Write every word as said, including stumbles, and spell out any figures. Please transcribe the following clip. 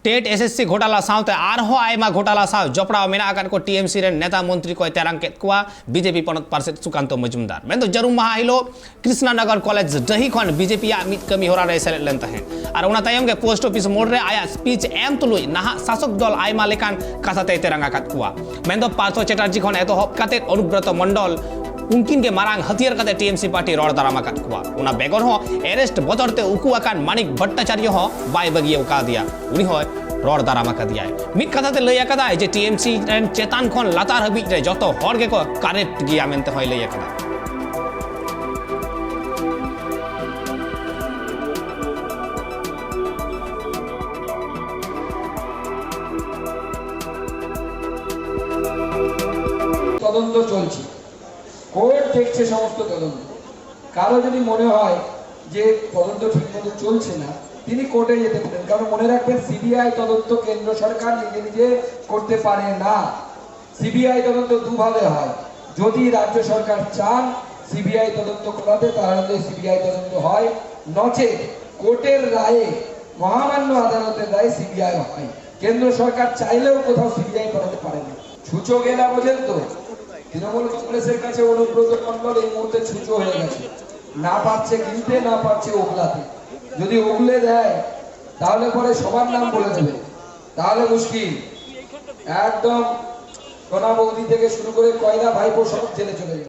TET S S C ᱜᱷᱚᱴᱟᱞᱟ ᱥᱟᱶᱛᱮ ᱟᱨᱦᱚᱸ ᱟᱭᱢᱟ ᱜᱷᱚᱴᱟᱞᱟ ᱥᱟᱶ ᱡᱚᱯᱲᱟᱣ ᱢᱮᱱᱟᱜ ᱟᱠᱟᱫ ᱠᱚ ᱴᱤ ᱮᱢ ᱥᱤ ᱨᱮᱱ ᱱᱮᱛᱟ ᱢᱚᱱᱛᱨᱤ ᱠᱚᱭ ᱛᱮᱨᱟᱝ ᱠᱮᱫ ᱠᱚᱣᱟ ᱵᱤ ᱡᱮ ᱯᱤ ᱯᱚᱱᱚᱛ ᱯᱟᱨᱥᱮᱛ ᱥᱩᱠᱟᱱᱛᱚ ᱢᱚᱡᱩᱢᱫᱟᱨ᱾ ᱢᱮᱱᱫᱚ ᱡᱟᱹᱨᱩᱢ ᱢᱟᱦᱟ ᱦᱤᱞᱳᱜ ᱠᱨᱤᱥᱱᱟᱱᱚᱜᱚᱨ ᱠᱚᱞᱮᱡᱽ ᱰᱟᱹᱦᱤ ᱠᱷᱚᱱ ᱵᱤ ᱡᱮ ᱯᱤ ᱟᱜ ᱢᱤᱫ ᱠᱟᱹᱢᱤ ᱦᱚᱨᱟ ᱨᱮᱭ ᱥᱮᱞᱮᱫ ᱞᱮᱱ ᱛᱟᱦᱮᱸᱫ ᱟᱨ ᱚᱱᱟ ᱛᱟᱭᱚᱢ ᱜᱮ ᱯᱳᱥᱴ ᱚᱯᱷᱤᱥ ᱢᱳᱲ ᱨᱮ ᱟᱭᱟᱜ ᱥᱯᱤᱪ ᱮᱢ ᱛᱩᱞᱩᱡ ᱱᱟᱦᱟᱜ ᱥᱟᱥᱚᱠ ᱫᱚᱞ ᱟᱭᱢᱟ ᱞᱮᱠᱟᱱ ᱠᱟᱛᱷᱟ ᱛᱮᱭ ᱛᱮᱨᱟᱝ ᱟᱠᱟᱫ ᱠᱚᱣᱟ᱾ ᱢᱮᱱᱫᱚ ᱯᱟᱨᱛᱷᱚ ᱪᱮᱴᱟᱨᱡᱤ ᱠᱷᱚᱱ ᱮᱛᱚᱦᱚᱵ ᱠᱟᱛᱮ ᱚᱱᱩᱵᱨᱚᱛᱚ ᱢᱚᱱᱰᱚᱞ, ᱩᱱᱠᱤᱱ ᱜᱮ ᱢᱟᱨᱟᱝ ᱦᱟᱹᱛᱭᱟᱹᱨ ᱠᱟᱛᱮ ᱴᱤ ᱮᱢ ᱥᱤ ᱯᱟᱨᱴᱤ ᱨᱚᱲ ᱫᱟᱨᱟᱢ ᱟᱠᱟᱫ ᱠᱚᱣᱟ᱾ ᱚᱱᱟ ᱵᱮᱜᱚᱨ ᱦᱚᱸ ᱮᱨᱮᱥᱴ ᱵᱚᱛᱚᱨ ᱛᱮ ᱩᱠᱩ ᱟᱠᱟᱱ ᱢᱟᱱᱤᱠ ᱵᱷᱚᱴᱴᱟᱪᱟᱨᱡᱚ ᱦᱚᱸ ᱵᱟᱭ ᱵᱟᱹᱜᱤ ᱟᱠᱟᱫᱮᱭᱟ, ᱩᱱᱤ ᱦᱚᱸᱭ ᱨᱚᱲ ᱫᱟᱨᱟᱢ ᱟᱠᱟᱫᱮᱭᱟᱭ᱾ ᱢᱤᱫ ᱠᱟᱛᱷᱟ ᱛᱮ ᱞᱟᱹᱭ ᱟᱠᱟᱫᱟᱭ ᱡᱮ ᱴᱤ ᱮᱢ ᱥᱤ ᱨᱮᱱ ᱪᱮᱛᱟᱱ ᱠᱷᱚᱱ ᱞᱟᱛᱟᱨ ᱦᱟᱹᱵᱤᱡ ᱨᱮ ᱡᱚᱛᱚ ᱦᱚᱲ ᱜᱮᱠᱚ ᱠᱟᱨᱮᱯᱴ ᱜᱮᱭᱟ ᱢᱮᱱᱛᱮ ᱦᱚᱸᱭ ᱞᱟᱹᱭ ᱟᱠᱟᱫᱟ᱾ তদন্ত চলছে, কোর্ট দেখছে সমস্ত তদন্ত। কারো যদি মনে হয় যে তদন্ত ঠিকমতো চলছে না, তিনি কোর্টে যেতে পারেন, কারণ মনে রাখবেন, সিবিআই তদন্ত কেন্দ্র সরকার নিজে নিজে করতে পারে না। সিবিআই তদন্ত দুভাবে হয়। যদি রাজ্য সরকার চান সিবিআই তদন্ত করাতে, তাহলে সিবিআই তদন্ত হয়, নচেত কোর্টের রায়ে, মহামান্য আদালতের রায়ে সিবিআই হয়। কেন্দ্র সরকার চাইলেও কোথাও সিবিআই পাঠাতে পারে না। ছুঁচো গেলা বোঝেন তো? তৃণমূল কংগ্রেসের কাছে অনুব্রত মণ্ডল এই মুহূর্তে ছুঁচো হয়ে গেছে, না পারছে গিলতে, না পারছে উগলাতে। যদি উগলে দেয়, তাহলে পরে সবার নাম বলে দেবে, তাহলে মুশকিল। একদম সোনা বৌদি থেকে শুরু করে কয়লা ভাইপো সব জেলে চলে যাবে।